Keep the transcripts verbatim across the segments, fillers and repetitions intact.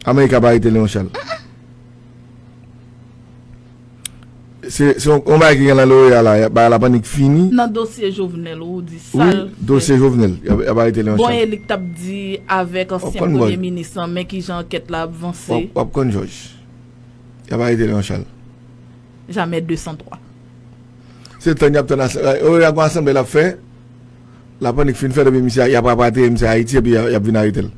Amerik ap arete Léon Charles. Se se yon yon bagay ki gen nan Loreal la, bagay la pa nik fini. Nan dosye Jovenel, ou di sa l fè. Dosye Jovenel, y ap y ap arete Léon Charles. Bon, e li k t ap di avèk ansyen premye minis lan, men kijan ankèt la ap vanse. W ap w ap konn Jòj. Y ap arete Léon Charles. Jamè de san twa. Se tann y ap tann, Loreal gen yon asanble l ap fè. L ap annik fin fèt epi misye, y ap rapatriye misye Ayiti epi y ap vin arete l.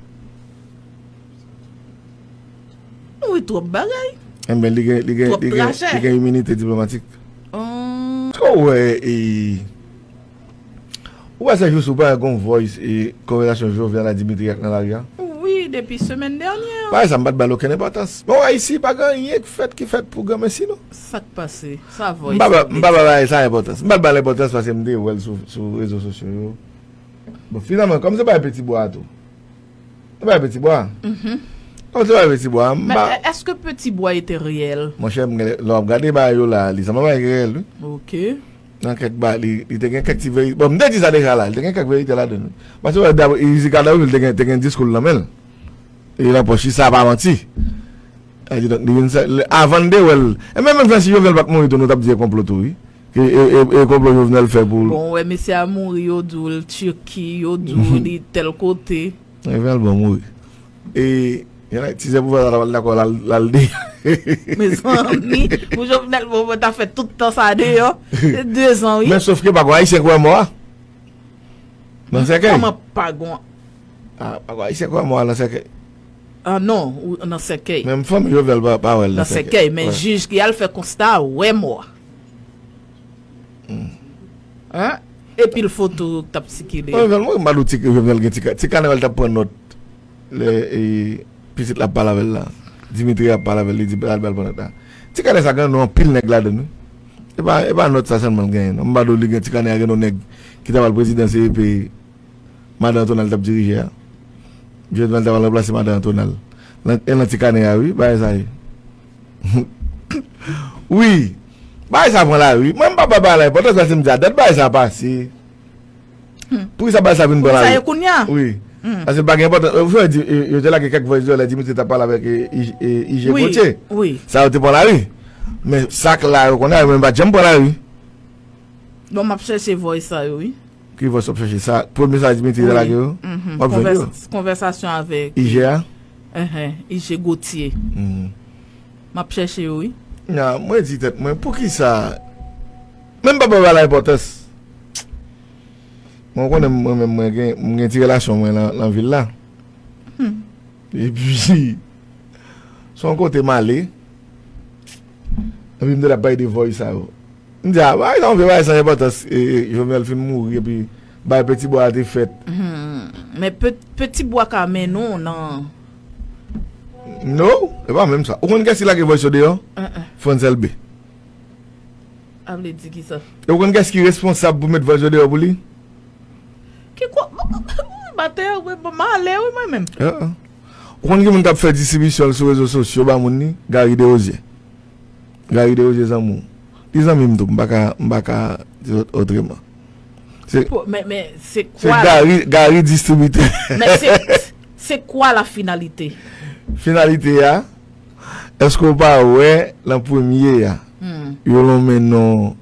Wi, twòp bagay. Enben, li gen, li gen, li gen, li gen iminite diplomatik. Èske w wè, e, ou wè se jou sou pa gen yon voice e konvèsasyon Jovenel a Dimitri ak nan lari a? Wi, depi semèn dènyè. Bagay sa, m pa t ba l okenn enpòtans. Bon, Ayiti pa gen anyen k fèt ki fèt pou granmesi, non. Sa k pase? Sa voice. M pa ba, m pa ba bagay sa enpòtans. M pa t ba l enpòtans paske m te wè l sou, sou rezo sosyo yo. Bon, finalman, kòm se bagay Petit Bois a tou. Se bagay Petit Bois. Kòm se bagay Petit Bois, m pa. Men èske Petit Bois ete reyèl? Monchè, m gen, lè w ap gade bagay yo la, li sanble bagay ki reyèl, wi. Ok. Nan kèk ba, li, li te gen kèk ti verite. Bon, m te di sa deja la, li te gen kèk verite ladan l, wi. Paske, wè, dabò, Izzy Kadanvil te gen, te gen diskou l nan men l. E nan pòch li, sa pa manti. Sa di donk, li vin sa, avan n te wè l. E menm, menm jan si Jovenel pa t mouri tou, nou t ap di e konplo tou, wi. E, e, e, e konplo Jovenel fè pou l. Bon, wè, mesye a mouri, yo di w l Tiki, yo di w li tèl kote. Jovenel bon mouri. E, y en a, ti sè pouvwa sa ta pral dakò l al, l al de. Mezanmi, pou Jovenel bon, mwen ta fè tout tan sa deyò. Se de zan, wi. Men sof ke pa gon Ayisyen kwè mò a. Nan sèkèy. Kòman pa gon. Ah, pa gon Ayisyen kwè mò a nan sèkèy. Ah non, ou nan sèkèy. Menm fanmi Jovenel pa, pa wè l nan sèkèy. Nan sèkèy, men jij ki al fè konsta a wè mò a. Hein? Epi l foto k t ap sikile. Bon, Jovenel, mwen, m pa di w ti, Jovenel gen ti ka-, ti kanè a l t ap pran nòt. Lè, e, pitit la ap pale avè l la. Dimitri ap pale avè l, li di, "Al, al pran nòt la." Ti kanè sa gen non anpil nèg ladan l, wi. E pa, e pa nòt sa sèlman l genyen, non. M pa di w li gen ti kanè a gen non nèg ki ta pral prezidan C P P, madan Antonal t ap dirije a. Jovenel ta pral ranplase madan Antonal. Lan, e lan ti kanè a, wi, bagay sa ye. Wi. Bagay sa pran lari, wi. Mwen, m pa ba bagay la enpòtans paske m di a dat bagay sa pase. Poukisa bagay sa vin pran lari? Poukisa e kounye a? Wi. Paske l pa gen enpòtans. Ou fè di, e, yo te lage kèk voice de lè Dimitri t ap pale avèk, e, I G, e, I G Gauthier. Wi, wi. Sa yo te pran lari. Men sa k la yo konnen, yo menm pa t janm pran lari. Bon, m ap chèche voice sa yo, wi. Ki voice w ap chèche? Sa, premye sa Dimitri te lage yo? W ap jwenn yo. Konvèsasyon avèk I G a? Enhen, I G Gauthier. M ap chèche yo, wi. Nya, mwen di tèt mwen, poukisa? Men m pa ba bagay la enpòtans. Mwen konnen mwen menm, mwen gen, mwen gen ti relasyon mwen lan, lan vil la. Epi, se yon kote m ale. Epi m te ap bay de voice sa yo. M di, a, bagay sa, yon vye bagay san enpòtans. E, e, Jovenel fin mouri, epi bagay Petit Bois a te fèt. Men Pe-, Petit Bois ka mennen w nan. No, e pa menm sa. Ou konn kiyès ki lage voice yo deyò? Frantz Elbé. A vle di kisa? E ou konn kiyès ki responsab pou met voice yo deyò pou li? Ki kwa? Batè, wi, bon, m ale, wi, mwen menm. Ou konn ki moun k ap fè distribisyon l sou rezo sosyo ba moun ni? Gary Desrosiers. Gary Desrosiers zanmi w. Li zanmi m tou, m pa ka, m pa ka di otreman. Se, men, men, se kwa la? Gary, Gary distribitè. Men se, se kwa la finalite? Finalite a, èske w pa wè lan premye a, yo lonmen non.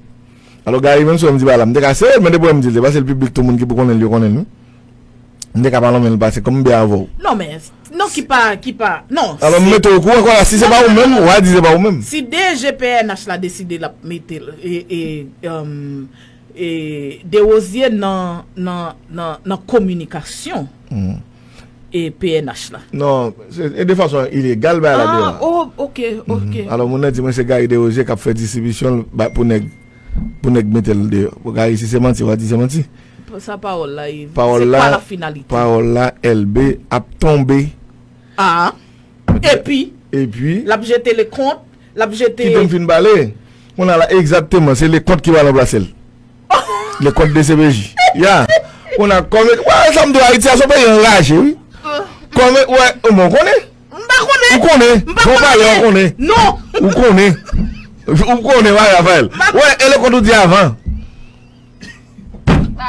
Alò, Gary, menm si w wè m di pa la, m te ka sere l, men depi w wè m di l, se paske l piblik, tout moun ki pou konnen l, yo konnen l, wi. M te ka pa lonmen l pase kòm m byen avè w. Non, men, non, ki pa, ki pa, non. Alò, m mete w okouran, kwa, si se pa ou menm, w a di se pa ou menm. Si D G P N H la deside l ap mete l, e, e, e, Desrosiers nan, nan, nan, nan kominikasyon e P N H la. Non, se, e de fason ilegal, bagay la deyò. Ah, oh, ok, ok. Alò, moun nan di mwen se Gary Desrosiers k ap fè distribisyon l ba, pou nèg, pou nèg mete l deyò. Pou Gary, si se manti, w a di se manti. Sa pawòl la ye. Pawòl la, se kwa la finalite? Pawòl la, Elbé ap tonbe. Ah. Epi, epi, l ap jete lekont, l ap jete. Kite m fin pale. Kounye a la, egzakteman, se lekont ki va ranplase l. Lekont D C P J. Ya. Kounye a, kòm, wè, sa m di w, Ayiti a se yon peyi anraje, wi. Kòm, wè, ou konnen? M pa konnen. Ou konnen. M pa konnen. Ou konnen. Non. Ou konnen. Ou konnen, bagay Rafael. Wè, e lekont ou di avan.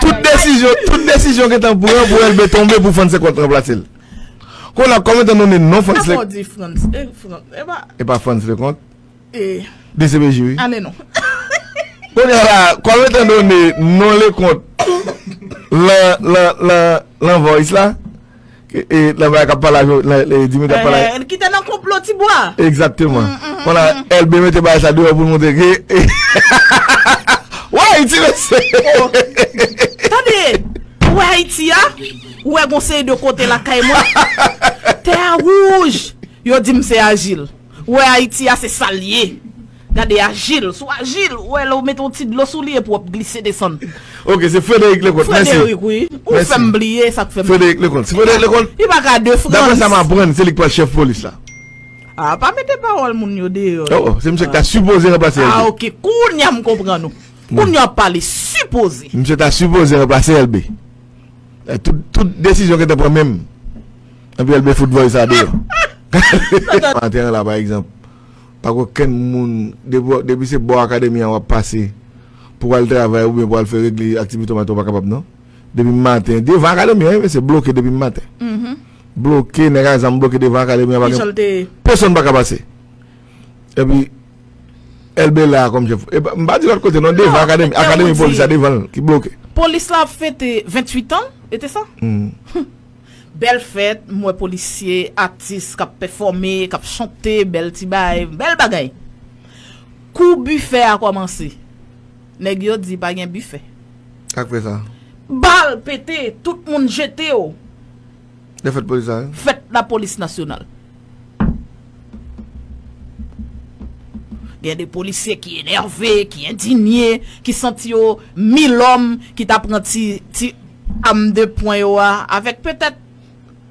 Tout desizyon, tout desizyon gentan pran pou Elbé tonbe pou Frantz Lekont ranplase l. Kounye a, combien de temps donné non Frantz Lé... Apa w di Frantz? E Frantz, e pa... E pa Frantz Leconte? E D C P J, wi. Ale non. Kounye a la, combien de temps donné non Leconte lan, lan, lan, lan Voice la? E, e, lan bagay k ap pale a Jo-, lan, e, Dimitri ap pale a... Eh, ki te nan konplo Tibwa. Egzakteman. Kounye a, L B mete bagay sa deyò pou l montre ke... Wè Ayiti, mesye! Oh. Tande, ou wè Ayiti a? Ou wè gon seri de kote lakay mwen? Tè a wouj. Yo di m se ajil. Ou wè Ayiti a, se sa l ye. Gade ajil, sou ajil, ou wè lè w mete yon ti dlo sou li epi w ap glise desann. Ok, se Frédéric Leconte, mèsi. Frédéric, wi. Ou fè m bliye sa k fè m... Frédéric Leconte. Se Frédéric Leconte? Li pa ka de Frantz. Daprè sa m aprann, se li k pral chèf polis la. Ah, pa mete pawòl moun yo deyò. Oh, oh, se misye ki ta sipoze ranplase L B. Ah, ok. Kounye a m konprann ou. Kounye a w ap pale sipoze. Misye ta sipoze ranplase L B. Eh, tout, tout desizyon gentan pran menm. Epi L B fout Voice sa deyò. Maten an la, pa egzanp, pa gen okenn moun, depi, depi se bò akademi an w ap pase pou w al travay oubyen pou w al fè regle aktivite w maten, w pa kapab non. Depi maten, devan akademi an, wi, mesye, bloke depi maten. Bloke, nèg ak zam bloke devan akademi an, pa gen pèsonn pa ka pase. Epi, L B la kòm chèf. E pa, m pa di lòt kote non, devan akademi, akademi polis la devan l, ki bloke. Polis la ap fete venntuit an, e te sa? Bèl fèt, m wè polisye, atis k ap pèfòme, k ap chante, bèl ti bagay, bèl bagay. Kou bifè a kòmanse, nèg yo di pa gen bifè. Sa k fè sa? Bal pete, tout moun jete yo. Defèt polis la, wi. Fèt lapolis nasyonal. Gen de polisye ki enève, ki endinye, ki santi yo milòm, ki ta pran ti, ti am de pwen yo a, avèk petèt,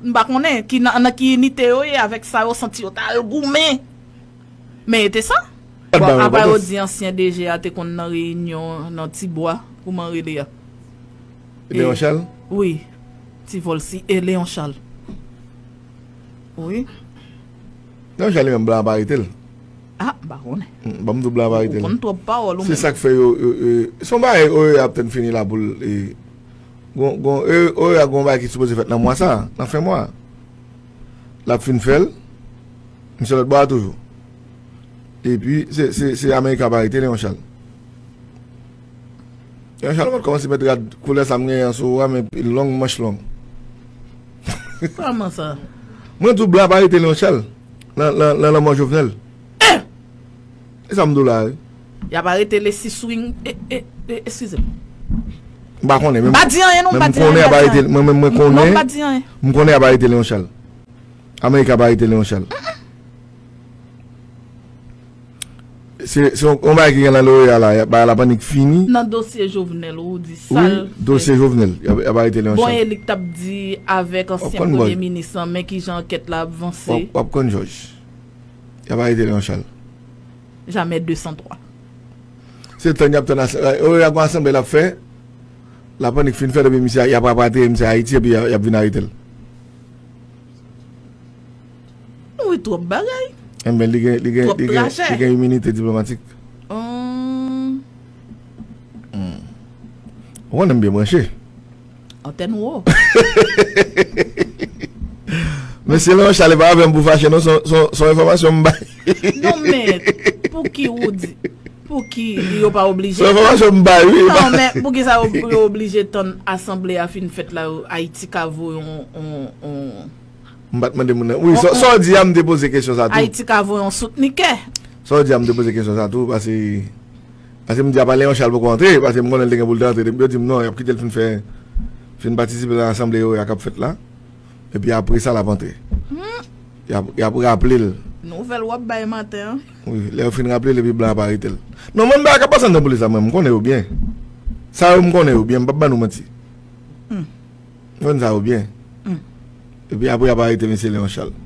m pa konnen, ki nan, nan ki inite yo ye, avèk sa yo santi yo ta al goumen. Men e te sa. Bon, apa yo di ansyen D G a te konn nan reyinyon nan Tibwa, kouman rele a? Léon Charles? Wi. Ti Volcy e Léon Charles. Wi. Léon Charles li menm blan an pa arete l. Ah, m pa konnen. Ban m di w blan an pa arete l. Ou konn twòp pawòl ou menm. Se sa k fè yo, yo, yo, se yon bagay, O E A ap tann fini la pou l, e, gon, gon, e, O E A gon bagay ki sipoze fèt nan mwa sa, nan fen mwa. L ap fin fè l, misye lòt bò a toujou. Epi, se, se, se Amerika ap arete Léon Charles. Léon Charles pa t kòmanse met rad koulè sa m genyen an sou ou a, men pil long, manch long. Kòman sa? Mwen di w blan ap arete Léon Charles nan, nan, nan lanmò Jovenel. E sa m di w la, wi. Y ap arete Leslie Swing. E, e, e, eskize m. M pa konnen, men m pa di anyen, non, m pa di anyen, m pa di anyen. Mwen menm, mwen konnen. Non, m pa di anyen. M konnen y ap arete Léon Charles. Amerika ap arete Léon Charles. Se, se yon, yon bagay ki gen nan O E A la, y ap, bagay la pa nik fini. Nan dosye Jovenel, ou di sa l fè. Wi, dosye Jovenel, y ap, y ap arete Léon Charles. Bon, e li k t ap di avèk ansyen premye minis lan, men kijan ankèt la ap vanse. W ap, w ap konn Jòj. Y ap arete Léon Charles. Jamè de san twa. Se tann y ap tann, ase-, O E A gon asanble l ap fè. L ap annik fin fè, epi misye, y ap rapatriye misye Ayiti, epi y ap, y ap vin arete l. Wi, twòp bagay. Enben, li gen, li gen, li gen, li gen iminite diplomatik. Hum. Hmm. Ou konnen m byen branche. Antèn wo. Mesye Léon Charles, e pa avè m pou fache, non, se yon, se yon, se yon enfòmasyon m bay. Non, men, pouki ou di, pouki yo pa oblije tann? Se yon enfòmasyon m bay, wi. Non, men, poukisa yo, yo oblije tann asanble a fin fèt la, Ayiti ka voye yon, yon, yon M pa t mande moun nan. Wi, sa, sa w di a, m te poze kesyon sa tou. Ayiti ka voye yon soutnikè. Sa w di a, m te poze kesyon sa tou, paske, paske m di apa Léon Charles poko antre, paske m konnen l te gen pou l te antre, depi yo di m non, y ap kite l fin fè, fin patisipe nan asanble yo a k ap fèt la. Epi apre sa, l ap antre. Y ap, y ap raple l. Nouvèl w ap bay maten an. Wi, lè yo fin raple l, epi blan ap arete l. Non, mwen, bagay k ap pase anndan polis la, mwen, m konnen yo byen. Sa yo, m konnen yo byen, m p ap ban nou manti. M konn sa yo byen. Epi apre, y ap arete mesye Léon Charles.